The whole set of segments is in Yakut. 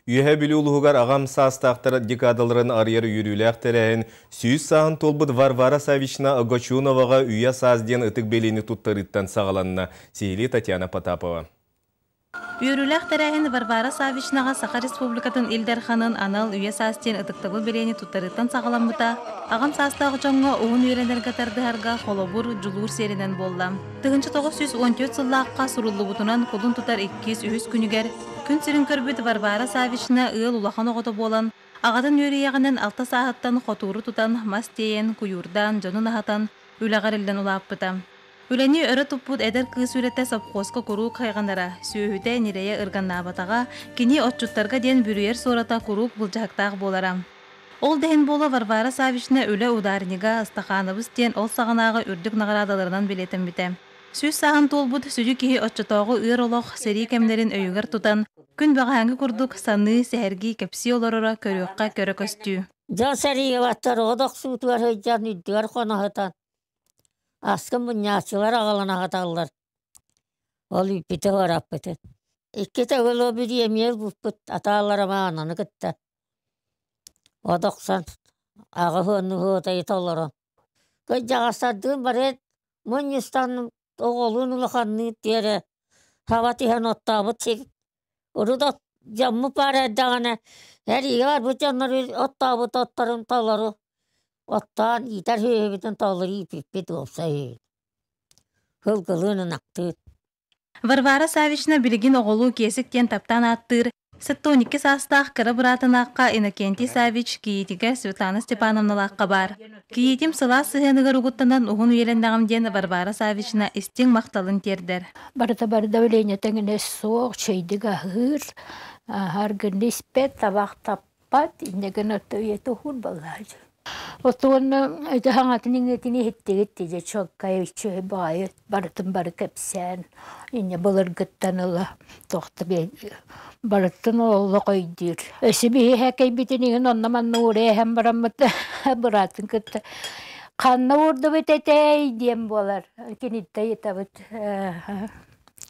Үөһээ Бүлүү улууһугар аҕам саастаахтар декадаларын арыйар үөрүүлээх тэрээһин 100 сааһын туолбут Варвара Саввична Огочуноваҕа Үйэ саас диэн ытык бэлиэни туттарыыттан саҕаланна. Сиһилии Татьяна Потапова. Үөрүүлээх тэрээһин Варвара Саввичнаҕа Саха Республикатын Ил Дарханын анал Үйэ саас диэн ытыктабыл бэлиэни туттарыыттан саҕаламмыта, аҕам саастаах дьоҥҥо уһун үөрэнэргэ тардыһарга холобур, дьулуур сиэринэн буолла. 1914 сыллаахха суруллубутунан кулун тутар иккис, үһүс күнүгэр күн сирин көрбүт Варвара Саввична ыал улахан оҕото буолан, аҕатын үөрүйэҕинэн алта сааһыттан хотууру тутан, мас тиэйэн, куйуурдаан, дьонун аһатан, үлэҕэ эриллэн улааппыта. Үлэни өрө туппут эдэр кыыс үлэтэ сопхуоска куруук хайҕанара, сүөһүтэ ньирэйэ ырганнаабатаҕа, кини отчуттарга диэн бүрүйэр суората куруук былдьаһыктаах буолара. Ол да иһин буолуо Варвара Саввична үлэ ударнига, Ыстахаанабыс диэн ол саҕанааҕы үрдүк наҕараадаларынан бэлиэтэммитэ. 100 сааһын туолбут сүдү киһи оччотооҕу ыар олох, сэрии кэмнэрин өйүгэр тутан, күн бэҕэһээҥҥи курдук саныы, сэһэргии, кэпсии олороро көрүөххэ көрө көстүү. Дьон сэриигэ баттар оҕо охсуутугар сылдьан үрдүгэр хоноһутан аскын мунньааччылар аҕалан аһаталлар. Ол үүппүтэ уораппытын. Икки төгүл ол бириэмийэ ылбыппыт атааллара маананы кытта. От охсон аҕыс уонну уотайы толорон. Кырдьаҕастардыын бары мунньустан оҕолуун улаханныын тиэрэ хаба түһэн оттообут сир. Урут от дьоммут баар эрдэҕинэ эриигэ барбыт дьоннор оттообут отторун толору оттоон иитэр сүөһүбүтүн толору ииппиппит уопсай үһү. Сылгылыын ынахтыын. Варвара Саввична билигин оҕолуу Киэсик диэн таптаан ааттыыр 72 саастаах кыра быраатынаахха Иннокентий Саввич кийиитигэр Светлана Степановналаахха баар. Кийиитим сылаас сыһыаныгар угуттанан уһун үйэлэннэҕим диэн Варвара Саввична истиҥ махталын тиэрдэр. Барыта бары давление тэҥинэ суох, чэйдик аһыыр, аһаргын испэт, табах таппат, инньэ гына үйэтэ уһуур балаһа. Отуонна ити хаҥатын иҥиэтин иһиттигит дии чуолкай үчүгэй баҕайы барытын бары кэпсээн инньэ былыргыттан ыла туохта барытын олох өйдүүр. Өссө биһи һээкэйбитин иһин онно-манна уурайа иһэн бараммыт быраатын кытта ханна уурдубут этэй диэн буолар. Киниттэн ыйытабыт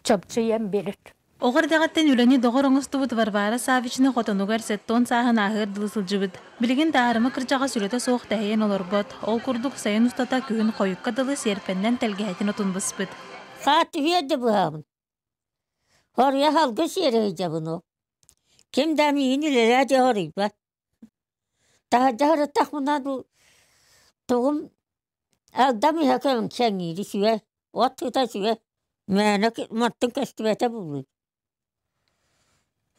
чопчуйан биэрэр. Оҕо эрдэҕиттэн үлэни доҕор оҥостубут Варвара Саввична хотонугар сэттэ сааһын ааһыар дылы сылдьыбыт. Билигин да аарыма кырдьаҕас үлэтэ суох тэһийэн олорбот. Ол курдук сайын устата күһүн хойукка дылы сиэрпэннэн тэлгэһэтин отун быспыт. Хаа түһүөр да быһаабын. Хоруйа халгы сиэри сылдьабын ол. Ким да миигин үлэлээ дии хоруйбат. Таһырдьа сырыттахпына тугум Агдам иһэ сэҥиири сүгэ, от сыта сүгэ, мээнэ мантан көстүбэтэ буолуо.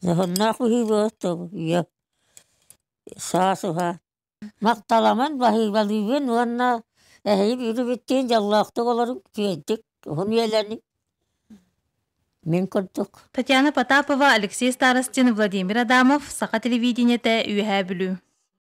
Дьоһуннаах быһыы буолуо үйэ саас уһаан. Махталаман баһыыбалыыбын уонна эһиги үтүбүттүүн дьоллоохтук олоруҥ, үчүгэйдик уһун үйэлэниҥ. Мин курдук. Татьяна Потапова, Алексей Старостин, Владимир Адамов, Саха телевидениетэ, Үөһээ Бүлүү.